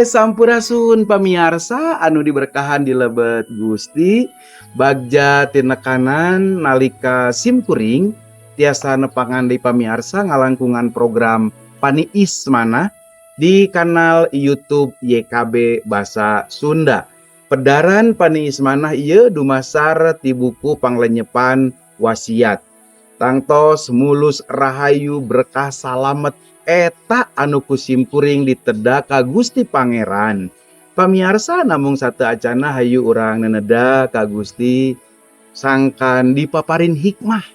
Sampurasun pamiarsa anu diberkahan di lebet Gusti. Bagja tinekanan nalika simkuring tiasa nepangan di pamiarsa ngalangkungan program Paniis Manah di kanal YouTube YKB Basa Sunda. Pedaran Paniis Manah ieu dumasar ti buku Panglenyepan Wasiat. Tangtos mulus, rahayu, berkah, salamet eta anu ku simkuring diteda ka Gusti Pangeran. Pamiarsa, namung sateuacana hayu urang neneda ka Gusti sangkan dipaparin hikmah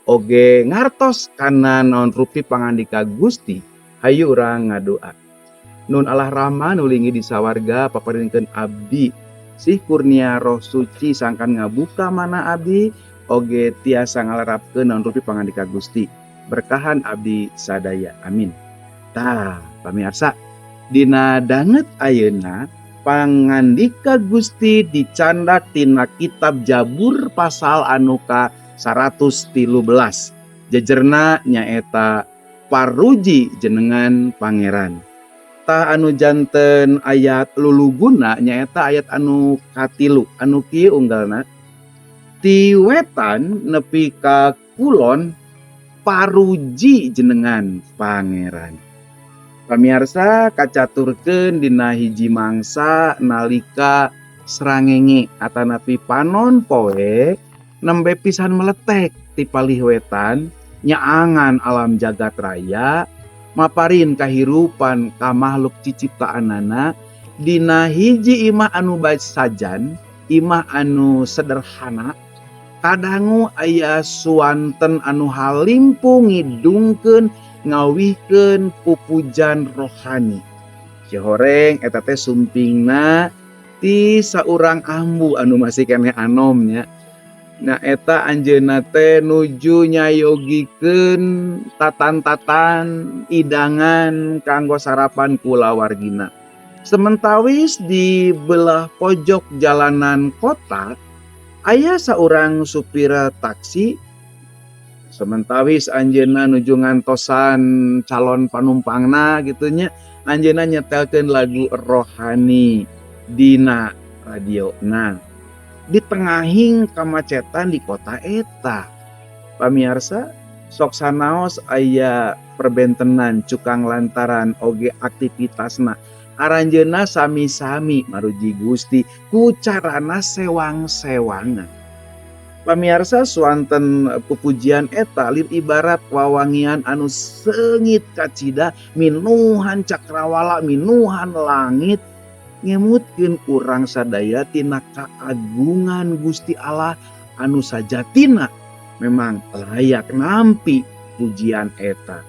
oge ngartos kana naon rupi pangandika Gusti. Hayu urang ngadoa. Nun Allah Rama nu linggih di sawarga, paparinkeun abdi sih kurnia Roh Suci sangkan ngabuka manah abdi oge tiasa ngalarapkeun naon rupi pangandika Gusti. Berkahan abdi sadaya, amin. Tah, pamiarsa, dina danget ayeuna pangandika Gusti dicandak tina kitab Jabur pasal anu ka 113, jejerna nyaeta "Paruji jenengan Pangeran". Tah, anu janten ayat luluguna nyaeta ayat anu katilu anu kieu unggalna: "Ti wetan nepi ka kulon, paruji jenengan Pangeran." Pamiarsa, kacaturkeun dina hiji mangsa nalika srangenge atanapi panon poe nembe pisan meletek ti palih wetan nyaangan alam jagat raya, maparin kahirupan ka makhluk ciciptaanana. Dina hiji imah anu sajan, imah anu sederhana, kadangu aya suanten anu halimpu ngidungkeun, ngawihkeun pupujan rohani. Sihoreng eta teh sumpingna ti saurang ambu anu masih keneh anom nya. Nah, eta anjeunna teh nuju nyayogikeun tatan-tatan idangan kanggo sarapan kulawargina. Sementawis di belah pojok jalanan kota aya saurang supir taksi. Sementawis anjeunna nuju ngantosan calon panumpangna gitu nya, anjeunna nyetelkeun lagu rohani dina radio. Nah, di tengahing kamacetan di kota eta, pamiarsa, sok sanaos aya perbentenan cukang lantaran oge aktivitasna. Aranjeunna sami-sami maruji Gusti ku carana sewang-sewangan. Pamiarsa, suanten pupujian eta lir ibarat wawangian anu seungit kacida minuhan cakrawala, minuhan langit, ngemutkeun urang sadaya tina kaagungan Gusti Allah anu sajatina memang layak nampi pujian eta.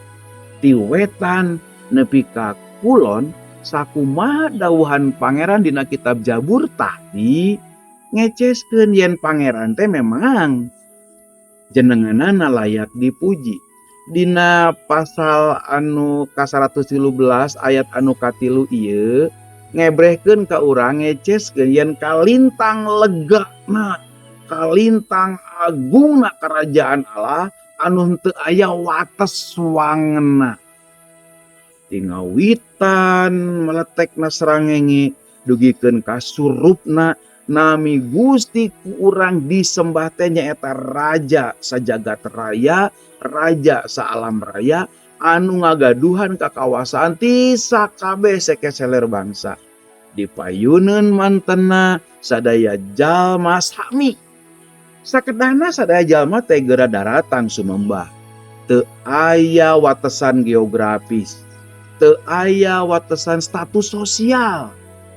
Ti wetan nepi ka kulon, sakumaha dawuhan Pangeran dina kitab Jabur tadi, ngeceskeun yen Pangeran teh memang jenenganana layak dipuji. Dina pasal anu ka-113 ayat anu katilu ieu ngebrehkeun ka urang, ngeceskeun yen kalintang legana, kalintang agungna kerajaan Allah anu henteu aya wates wangena. Ti ngawitan meletekna srangenge dugikeun ka surupna, nami Gusti ku urang disembah teh nyaeta Raja sajagat raya, Raja saalam raya, anu ngagaduhan kakawasaan ti sakabeh sekeseler bangsa. Dipayuneun mantena sadaya jalma sami. Sakedahna sadaya jalma teh geura daratang sumembah. Teu aya watesan geografis, teu aya watesan status sosial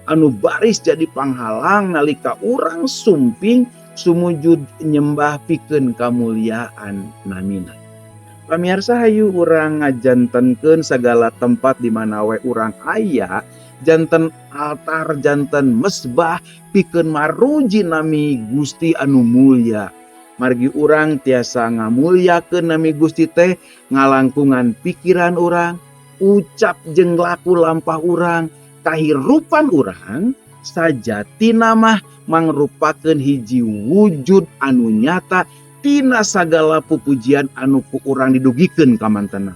anu baris jadi panghalang nalika urang sumping sumujud nyembah pikeun kamuliaan namina. Pamirsa, hayu urang ngajantenkeun sagala tempat di mana we urang aya janten altar, janten mesbah pikeun maruji nami Gusti anu mulya. Margi urang tiasa ngamulyakeun nami Gusti teh ngalangkungan pikiran urang, ucap jeung laku lampah urang, kahirupan urang sajatina mah mangrupakeun hiji wujud anu nyata tina sagala pupujian anu ku urang didugikeun ka mantena.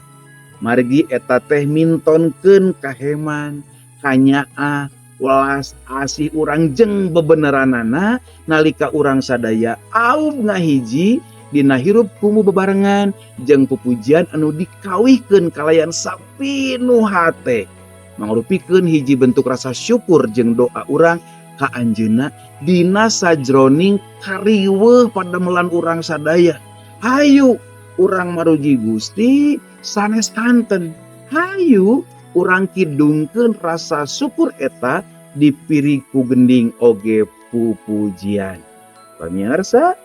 Margi eta teh mintonkeun kaheman, Kanyaah, welas asih urang jeung bebeneranana nalika urang sadaya aub ngahiji dina hirup kumuh bebarengan jeung pupujian anu dikawihkeun kalayan sapinuh hate mangrupikeun hiji bentuk rasa syukur jeung doa urang ka Anjeunna dina sajroning kariweuh padamelan urang sadaya. Hayu urang maruji Gusti sanes kanten. Hayu urang kidungkeun rasa syukur eta dipiri ku gending oge pupujian. Pamirsa,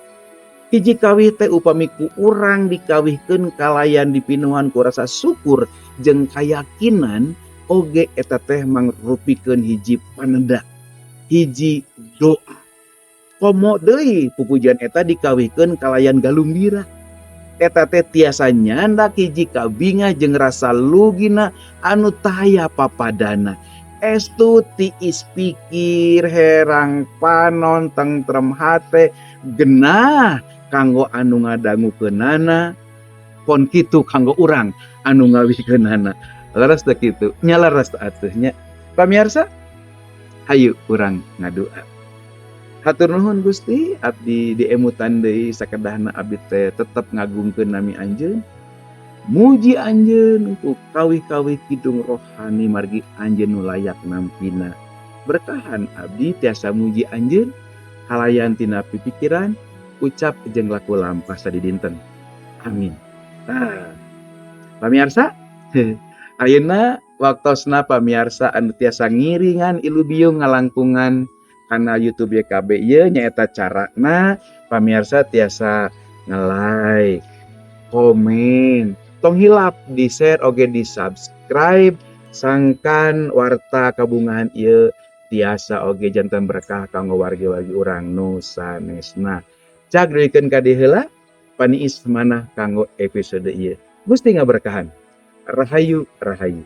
hiji kawih teh upami ku urang dikawihkeun kalayan dipinuhan ku rasa syukur jeung kayakinan oge eta teh mangrupikeun hiji paneda, hiji doa. Komo deui pupujian eta dikawihkeun kalayan galumbira. Eta teh tiasa nyandak hiji kabingah jeung rasa lugina anu taya papadana. Estu tiis pikir, herang panon, tentrem hate, genah kanggo anu ngadangukeunana, pon kitu kanggo urang anu ngawihkeunana. Leres teu kitu? Nya leres atuh nya. Pamirsa, hayu urang ngadua. Hatur nuhun Gusti, abdi diemutan deui sakedahna abdi teh tetep ngagungkeun nami Anjeun. Muji Anjeun ku kawih-kawih kidung rohani margi Anjeun nu layak nampina. Berkahan abdi tiasa muji Anjeun kalayan tina pipikiran, ucap jeung laku lampah sadidinten. Amin. Tah. Pamirsa, ayeuna waktosna pamiarsa anu tiasa ngiringan ilubiung ngalangkungan kana YouTube YKB ieu, nyaeta carana pamirsa tiasa nge-like, komen, tong hilap di share oge di subscribe sangkan warta kabungahan ieu tiasa oge janten berkah kanggo wargi-wargi urang nu sanesna. Cag dugikeun ka dieu heula paniis manah kanggo episode ieu. Gusti ngaberkahan. Rahayu, rahayu.